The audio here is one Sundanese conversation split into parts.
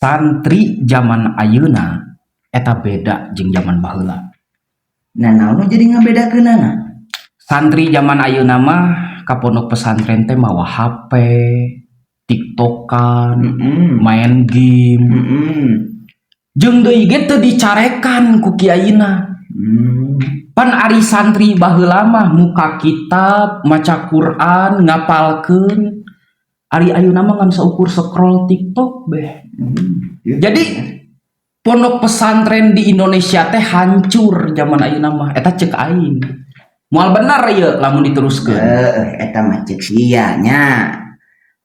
Santri zaman ayeuna eta beda jeung zaman baheula. Nah, naon nu jadi ngabedakeunana? Santri zaman ayeuna mah ka pondok pesantren teh mawa HP, TikTokan, main game. Jeung deui ge teu dicarekan ku kiaina. Pan ari santri baheula mah muka kitab, maca Quran, ngapalkeun. Ari ayeuna mah ngan saukur scroll TikTok beh. Jadi pondok pesantren di Indonesia teh hancur zaman ayeuna mah. Eta cek aing. Moal bener ieu lamun diteruskeun. Eh, eta mah cek sia nya.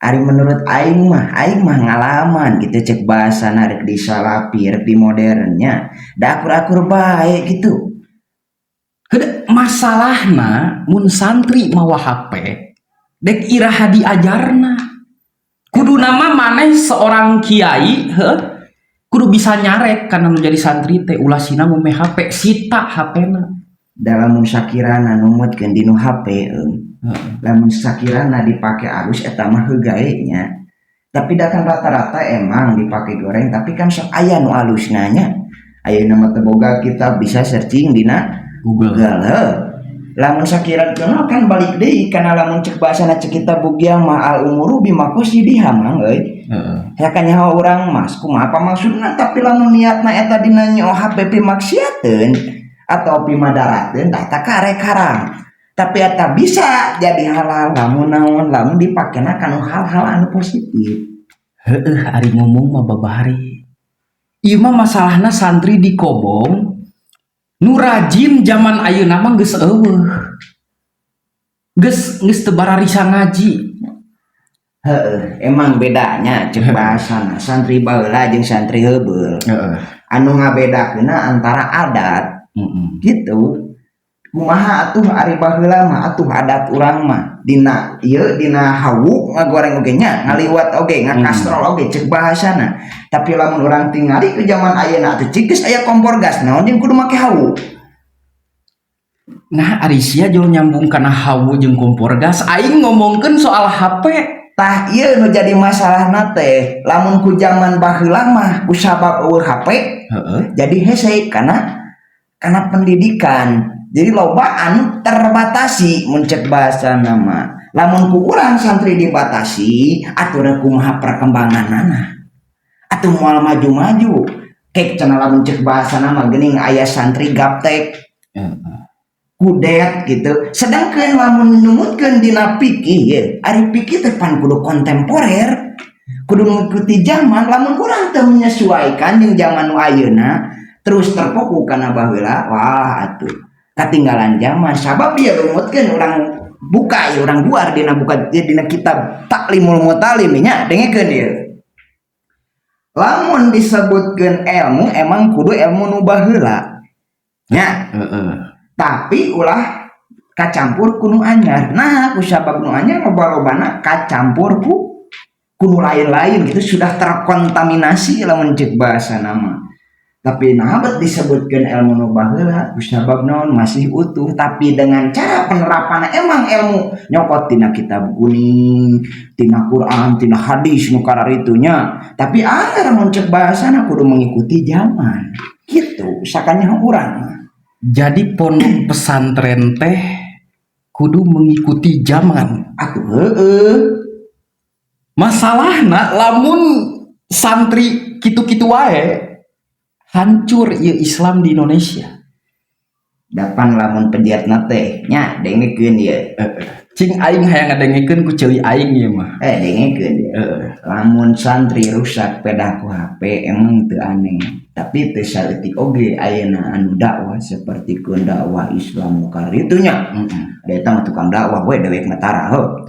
Ari menurut aing mah ngalaman gitu cek bahasana rek di salafi, rek di modernnya. Da akur-akur bae gitu. Heuh, masalahna mun santri mawa HP dek iraha diajarna. Kudu nama maneh seorang kiai, heuh, kudu bisa nyarek karena menjadi santri teh ulah sina meme HP, sita HP-na. Da lamun sakirana numutkeun dinu HP eung. Lamun sakirana dipake alus eta mah heuh gae nya. Tapi da kan rata-rata emang dipake goreng, tapi kan sok aya nu alusna nya. Ayeuna mah teu boga kita bisa searching dina Google. Google, heuh. Lamun sakirana kan balik deui kana lamun cek bahasana cek kitab Bugyang mah al umuru bimaqasidiha, Mang euy. Ya kan nyaho urang mas kumaha apa maksudna, tapi lamun niatna eta dina nyo HP pimaksiateun atau pimadarateun, tah eta karek haram. Tapi eta bisa jadi halal lamun naon, lamun dipakena kanu hal-hal anu positif. Heueuh, ari ngomong mah babari. Ieu mah masalahna santri di Kobong nu rajin zaman ayeuna mah geus euweuh. Geus geus teu bararisa ngaji. Heeh, emang bedanya cek bahasana santri baheula jeung santri heubeul. Anu ngabedakeunna antara adat gitu. Kumaha atuh ari baheula mah atuh adat urang mah dina ieu dina hawu ngagoreng oge nya, ngaliwat oge, ngakastrol oge cek bahasana. Tapi lamun urang tingali ke zaman ayeuna atuh cik geus aya kompor gas, naon jeung kudu make hawu? Nah, ari sia jauh nyambung kana hawu jeung kompor gas, aing ngomongkeun soal HP. Tah ieu nu jadi masalahna teh, lamun ku zaman baheula mah ku sabab euweuh HP jadi hese karena pendidikan. Jadi loba anu terbatasi mun cek bahasana mah. Lamun ku urang santri dibatasi, atuh kumaha perkembanganana? Atuh moal maju-maju. Kek cenah lamun cek bahasana mah geuning aya santri gaptek, kudet gitu. Sedangkan lamun numutkeun dina fikih ye, ari fikih teh pan kudu kontemporer, kudu mengikuti zaman. Lamun urang teu menyesuaikan jeung zaman nu ayeuna, terus terfokus kana baheula, wah atuh ketinggalan zaman. Sabab dia lumutkeun urang buka ya, urang buar dina buka dina kitab Taklimul Mutalim nya, dengekeun ieu. Lamun disebutkeun ilmu emang kudu ilmu nu baheula nya. Tapi ulah kacampur ku nu anyar. Nah, ku sabab nu anyar loba-lobana kacampur ku nu lain-lain gitu, sudah terkontaminasi lamun cek bahasa nama. Tapi nah bet disebutkeun ilmu nu baheula ku sabab naon, masih utuh, tapi dengan cara penerapan emang ilmu nyokot tina kitab kuning, tina Quran, tina hadis nu kararitunya. Tapi anger mun cek bahasana kudu mengikuti zaman gitu, sakanya urang mah. Jadi pondok pesantren teh kudu mengikuti zaman. Atuh heueuh. Masalahna lamun santri kitu-kitu wae, hancur ieu Islam di Indonesia. Da pan lamun pejiatna teh nya dengekeun ieu. Cing, aing hayang ngadengekeun ku ceuli aing ieu mah. Eh, dengekeun ieu. Lamun santri rusak pedah ku HP emang teu aneh. Tapi teu saeutik oge ayeuna anu dakwah seperti keun dakwah Islam nu kararitu nya. Da eta mah tukang dakwah we dewek mah tara heuh.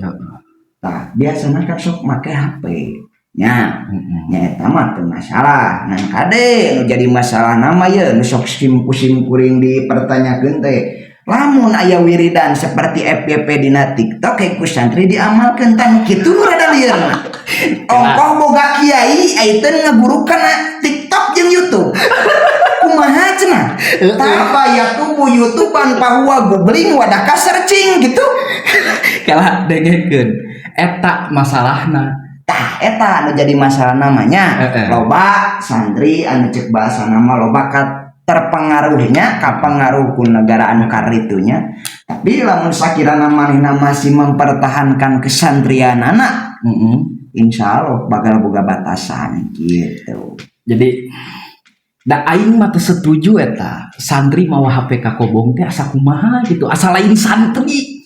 Tah, biasana kan sok make HP. Nya, nya eta mah teu masalah. Ngan kade nu jadi masalah nama ye nu sok sim ku sim kuring dipertanyakeun teh. Lamun aya wiridan seperti FYP dina TikTok ku santri diamalkeun, tah nu kitu nu rada lieur mah. Ongkoh boga kiai aiteun ngaguru kana TikTok jeung YouTube. Kumaha cenah? Tah ya tubuh YouTubean pahuwa googling wadah ka searching gitu. Kalah, dengekeun. Eta masalahna. Tah. Tah, eta anu jadi masalah namanya. Loba santri anu cek bahasa nama loba ka terpengaruhnya, kapengaruh ku negara anu karitunya. Tapi lamun sakirana manehna masih mempertahankan kesantrianana, insya Allah bakal boga batasan gitu. Jadi da aing mah teu setuju eta santri mawa HP ka kobong teh, asa kumaha gitu, asa lain santri.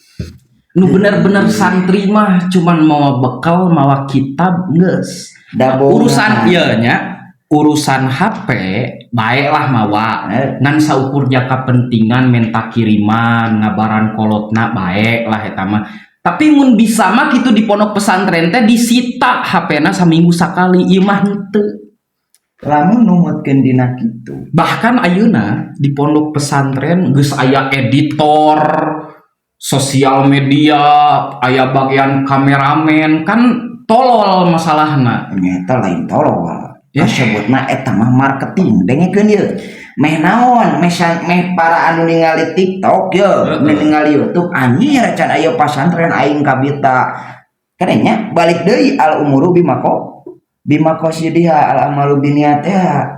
Nu bener-bener santri mah cuman mawa bekal, mawa kitab, geus. Da boga. Urusan ieu nya, urusan HP baiklah mawa, ngan saukur jaka kepentingan, menta kiriman, ngabaran kolotna, baik lah eta mah. Tapi mun bisa mah kitu, di pondok pesantren teh disita HP-na saminggu sakali, ieu mah henteu. Lamun numutkeun dina kitu. Bahkan ayeuna di pondok pesantren geus aya editor sosial media, aya bagian kameramen, kan tolol masalahna. Nyata lain tolol. Ya. Kasebutna eta mah marketing. Dengekeun ieu. Meh naon, meh, meh para anu ningali TikTok ye, nu ningali YouTube, anjir can aya pasantren aing kabita. Kadenya balik deui, al umuru bimako bimaqasidiha al amalu biniyatiha.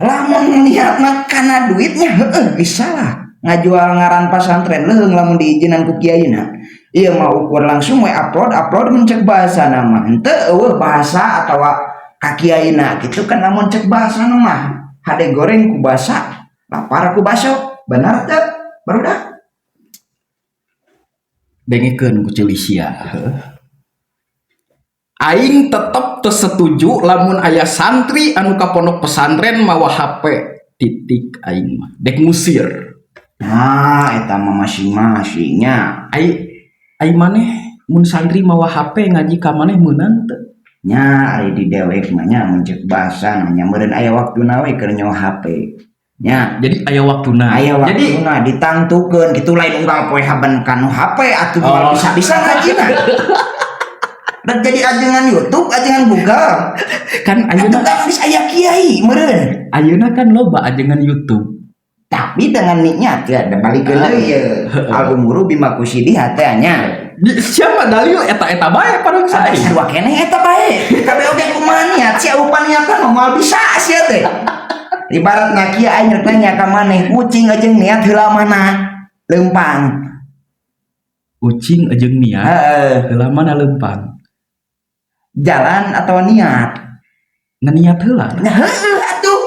Lamun niatna kana duitnya, heueuh, geus salah. Ngajual ngaran pasantren leuheung lamun diizinan ku kiaina. Ieu mah ukur langsung we upload upload, mun cek bahasa nama henteu eueuh bahasa atawa ka kiaina gitu kan. Lamun cek bahasa mah hade goreng ku basa, lapar ku baso, benar teu, barudak? Dengekeun ku Celisia. Aing tetep teu setuju lamun aya santri anu ka pondok pesantren mawa HP. Titik. Aing mah dek ngusir. Nah, eta mah masing-masingnya. Ai ai maneh, mun santri mawa HP ngaji ka maneh, meunang teu? Nya, ari di dewek mah nya, mun cek bahasa nya meureun aya waktuna we keur nyawa HP nya. Jadi aya waktuna. Aya Jadi waktuna ditangtukeun kitu, lain unggal poe haben kanu HP atuh moal bisa-bisa ngajina. Dan jadi ajengan YouTube, ajengan Google. Kan atuh ayeuna kan geus aya kiai meureun. Ayeuna kan loba ajengan YouTube. Tapi dengan niat ya, da balikeun deui ye. Al umuru bimaqasidiha teh nya. Siapa dalil eta-eta bae padahal Ada saya. Sarua keneh eta bae. Kabeh oge kumaha niat, sia upan niatan mah moal bisa sia teh. Ibarat kieu, aing rek nanya ka maneh, kucing jeung niat heula mana leumpang? Ucing jeung niat heula mana leumpang? Jalan atau niat? Nah, niat heula. Nah, heueuh atuh.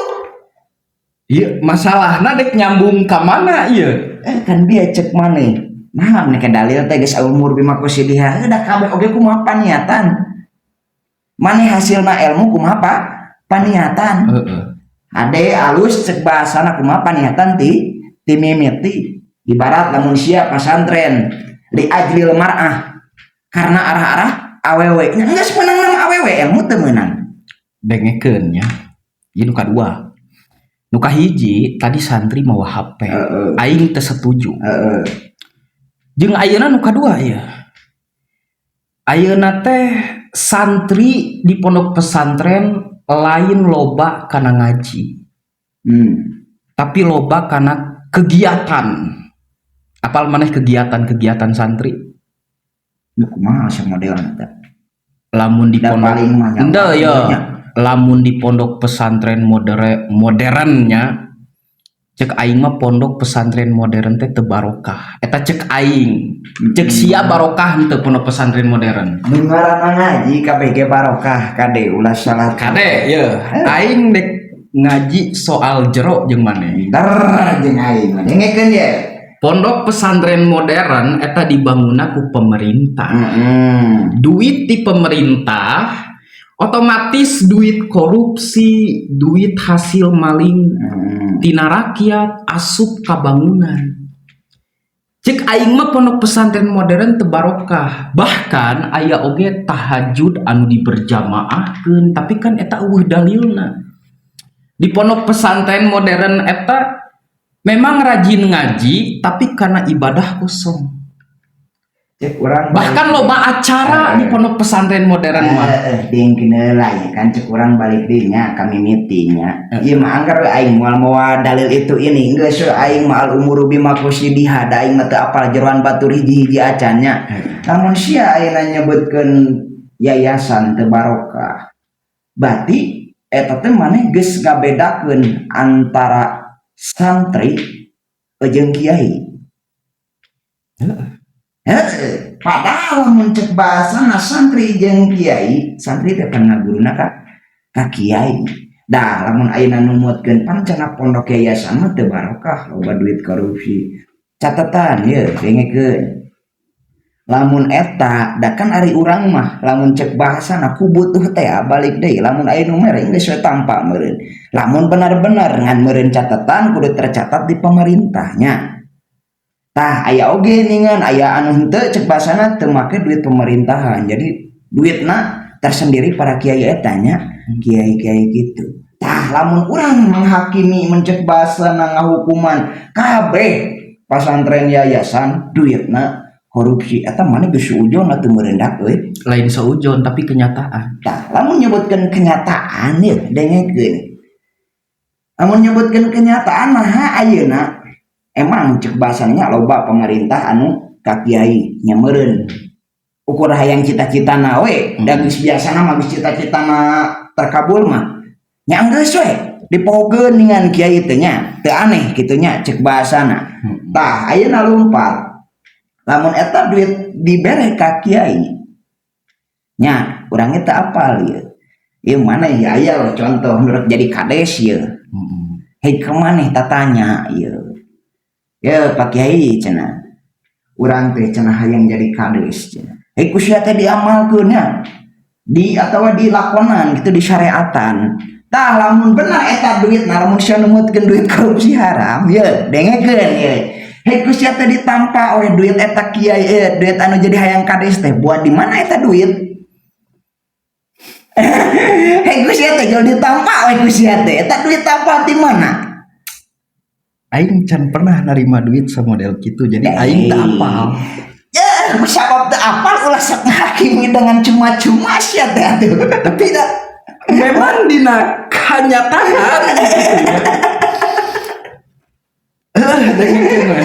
Iya, masalahna dek nyambung ka mana ieu? Eh, kan dia cek maneh. Nah, mereka dalil teh geus umur bimaqasidiha, da kabeh oge kumaha paniatan. Maneh hasilna ilmu kumaha pa paniatan. Ade alus cek bahasana kumaha paniatan ti ti mimiti. Ibarat lamun sia pasantren li ajlil mar'ah, karena arah-arah awewe nya, geus meunang nama awewe, ilmu teu meunang. Dengekeun nya. Ieu nu kadua. Nu kahiji tadi santri mawa HP. Aing teu setuju. Jeung ayeuna nu kadua ieu. Ayeuna teh santri di pondok pesantren lain loba kana ngaji, tapi loba kana kegiatan. Apal maneh kegiatan-kegiatan santri? Nu kumaha asa modelna teh? Lamun di Da pondok paling mah nya Henteu ya. nya. Lamun di pondok pesantren modern modernnya, cek aing mah pondok pesantren modern teh teu barokah. Eta cek aing. Cek sia, barokah henteu pondok pesantren modern? Nu ngaranna ngaji kabeh ge barokah, kade, ulah salah. Kade ye, aing dek ngaji soal jero jeung maneh. Der jeung aing mah dengekeun ye. Pondok pesantren modern eta dibangunna ku pemerintah. Duit di pemerintah, otomatis duit korupsi, duit hasil maling tina rakyat asup ka bangunan. Cek aing mah pondok pesantren modern teu barokah. Bahkan aya oge tahajud anu diberjamaahkeun, tapi kan eta euweuh dalilna. Di pondok pesantren modern eta memang rajin ngaji, tapi karena ibadah kosong. Cek urang. Bahkan loba acara di pondok pesantren modern mah. Dingkeun heula ya kan, cek urang balik deui nya kami mitinya. Ieu mah anggar we aing moal mawa dalil itu ini, geus we aing mah al umuru bimaqasidiha, da aing mah teu apal jeroan batur hiji-hiji acan nya. Lamun sia ayeuna nyebutkeun Yayasan teu barokah. Berarti eta teh maneh geus ngabedakeun antara santri jeung kiai. Heeh, padahal mun cek bahasana santri jeung kiai, santri teh pan ngaguruna ka kiai. Dah lamun ayeuna numutkeun pan cenah pondok yayasan mah teu barokah, loba duit korupsi. Catatan ye, dengekeun. Lamun eta da kan ari urang mah lamun cek bahasana ku butuh teh balik deui, lamun aya nu mere geus we tampa meureun. Lamun benar-benar ngan meureun catatan kudu tercatat di pemerintahnya. Tah, aya oge ningan aya anu henteu, cek bahasana teu make duit pemerintahan. Jadi duitna tersendiri para kiai eta nya, kiai-kiai gitu. Tah, lamun urang menghakimi, mun cek bahasana ngahukuman kabeh pasantren yayasan duitna korupsi, eta maneh geus suudzon atuh meureun euy. Lain suudzon, tapi kenyataan. Tah, lamun nyebutkeun kenyataan ye, dengekeun. Lamun nyebutkeun kenyataan, nah, ayeuna emang cek bahasanya loba pemerintah anu ka kiai nya meureun ukur hayang cita-citana we, da geus biasana mah geus cita-citana terkabul mah nya geus we dipohokeun dengan kiai teh nya, teu aneh kitu nya cek bahasana. Tah, ayeuna lumpat, lamun eta duit dibere ka kiai nya, urang teu apal ieu ieu mana ya, aya contoh menurut jadi kades ieu. Hei, ka maneh tatanya ieu ya, "Pak Kiai," cenah, "urang teh," cenah, "hayang jadi kades," cenah. Hei, ku sia teh diamalkeun nya di atawa dilakonan gitu, disyariatan. Tah, lamun benar eta duit, nah, lamun sia numutkeun duit korupsi haram ye, dengekeun ye, hei, ku sia teh ditampa oleh duit eta kiai, duit anu jadi hayang kades teh buat di mana eta duit? Hei, ku sia teh jual ditampa we ku sia teh, eta duit tampa di mana? Aing can pernah nerima duit samodel gitu, jadi aing teu apal. Ya, sabab teu apal ulah sok ngahakimi dengan cuma-cuma sia teh atuh. Tapi da, memang dina kenyataan gitu ya. Dengekeun we.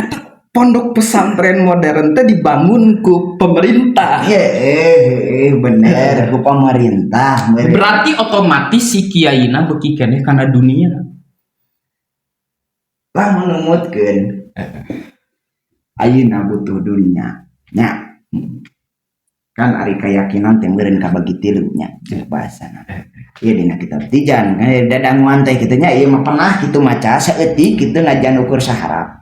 Eta pondok pesantren modern teh dibangun ku pemerintah. Ya, bener ku pemerintah meureun. Berarti otomatis si kiaina beuki keneh kana dunia. Lah, numutkeun ayeuna butuh dunia nya kan, ari keyakinan teh meureun kabagi tilu nya cek bahasana ieu dina kitab Tijan kan, dadanguan teh kitu nya. Ieu mah pernah kitu maca saeutik kitu, najan ukur saharap.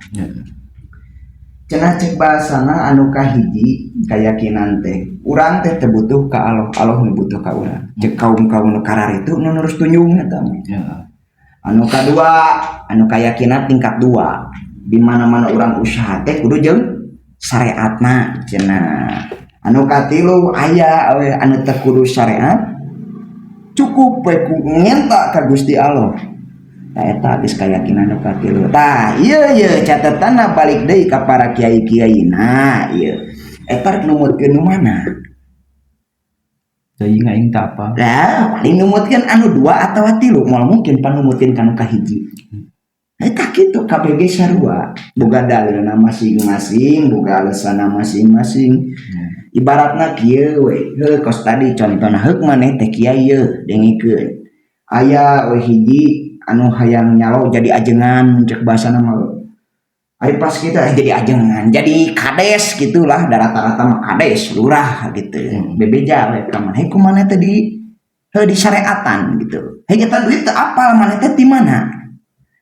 Cenah cek bahasana anu kahiji keyakinan teh urang teh teu butuh ka Allah, Allah nu butuh ka urang, cek kaum-kaum nu kararitu nu nurus tunjung eta mah. Anu kadua, anu keyakinan tingkat dua, di mana-mana urang usaha teh kudu jeung syariatna cenah. Anu katilu, aya we anu teu kudu syariat, cukup we ku ngenta ka Gusti Allah. Tah, eta geus keyakinan anu katilu. Tah, ieu ye catatanna balik deui ka para kiai-kiaina ieu, eta rek numutkeun nu mana? Teuing, aing teu apal. Lah, paling numutkeun anu dua atawa tilu, moal mungkin pan numutkeun kanu kahiji. Eta kitu, KBG sarua, boga dalilna masing-masing, boga alasanna masing-masing. Ibaratna kieu we, heuh, kos tadi contohna, heuk maneh teh kiai ye, dengekeun. Aya we hiji anu hayang nyalo jadi ajengan, cek bahasana mah. Ari pas kita jadi ajengan, jadi kades gitulah, da rata-rata mah kades, lurah gitu. Bebeja we ka maneh, kumaha teh di heuh di syariatan gitu. Hei, eta duit teu apal maneh teh di mana?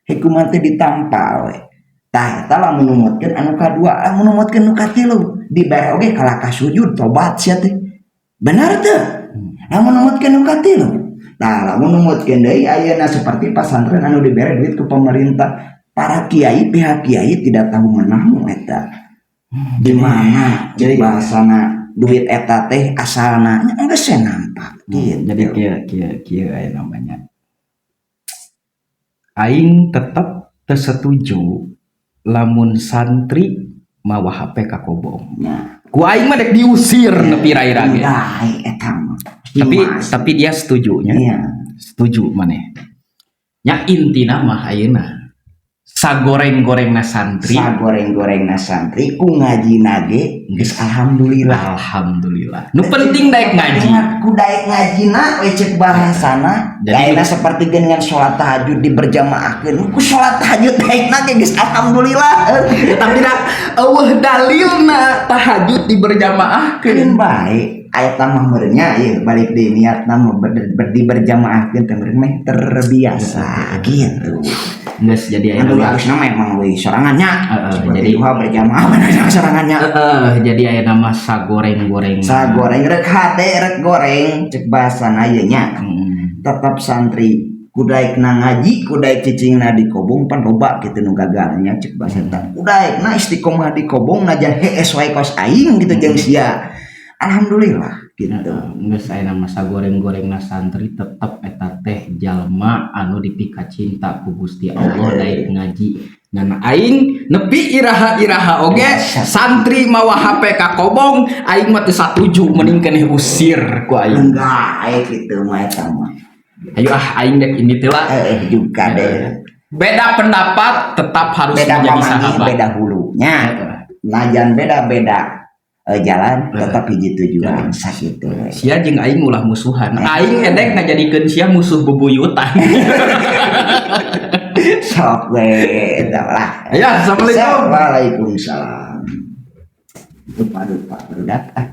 Hei, kumaha teh ditampa we. Tah, eta lamun numutkeun anu kadua, lamun numutkeun nu katilu, dibere oge kalah ka sujud tobat sia teh. Benar teu? Lamun numutkeun nu katilu. Nah, lamun numutkeun deui ayeuna seperti pasantren anu dibere duit ku pemerintah, para kiai, pihak kiai tidak tahu menahu eta. Di mana Jadi bahasana duit eta teh asalna nya geus we nampak gitu. Jadi kieu kieu kieu aya namanya. Aing tetep teu setuju lamun santri mawa HP ka kobong. Nya. Ku aing mah dek diusir nepi ira-ira ge. Nah, eta mah. Tapi Mas. tapi dia setuju nya. Iya. Setuju maneh. Nya, intina mah ayeuna Sagoreng-gorengna santri. Sagoreng-gorengna santri, ku ngajina ge geus alhamdulillah. Alhamdulillah. Nu penting daek ngaji. Ku daek ngajina we cek bahasana. Jadi- Jadi seperti dengan sholat tahajud diberjamaahkeun, ku sholat tahajud daekna ge geus alhamdulillah. Tapi da euweuh dalilna tahajud diberjamaahkeun. Keun bae aya tambah meureunnya ieu balik deui niatna mah diberjamaahkeun teh meureun meh terbiasa gitu. Geus jadi aya Anu nama harusna mah emang we sorangannya. Heeh, seperti jadi- duha berjamaah bener sorangannya. Heeh, jadi aya nama sagoreng-goreng. Sagoreng rek hade rek goreng cek bahasana ieu nya. Tetap santri ku daekna ngaji, ku daek cicingna di kobong, pan loba gitu nu gagalnya cek bahasa eta. Ku daekna istiqomah di kobong najan hees wae kos aing gitu jeung sia. Alhamdulillah gitu. Heeh, geus aya nama sagoreng-gorengna santri tetep eta teh jalma anu dipikacinta ku Gusti Allah daek ngaji. Ngan aing nepi iraha-iraha oge santri mawa HP ka kobong aing mah teu satuju, mending keneh usir ku aing. Enggak aya gitu mah eta mah. Ayo ah, aing dek ini teh lah. Eh juga deh. Beda pendapat tetap harus Beda menjadi pamanggih, sahabat. Beda hulunya. Najan beda-beda jalan tetap hiji tujuan sakitu we. Sia jeung aing ulah musuhan. Aing edek ngajadikeun sia musuh bebuyutan. Sok we eta lah. Ya, assalamualaikum. Waalaikumsalam. Lupa lupa barudak ah.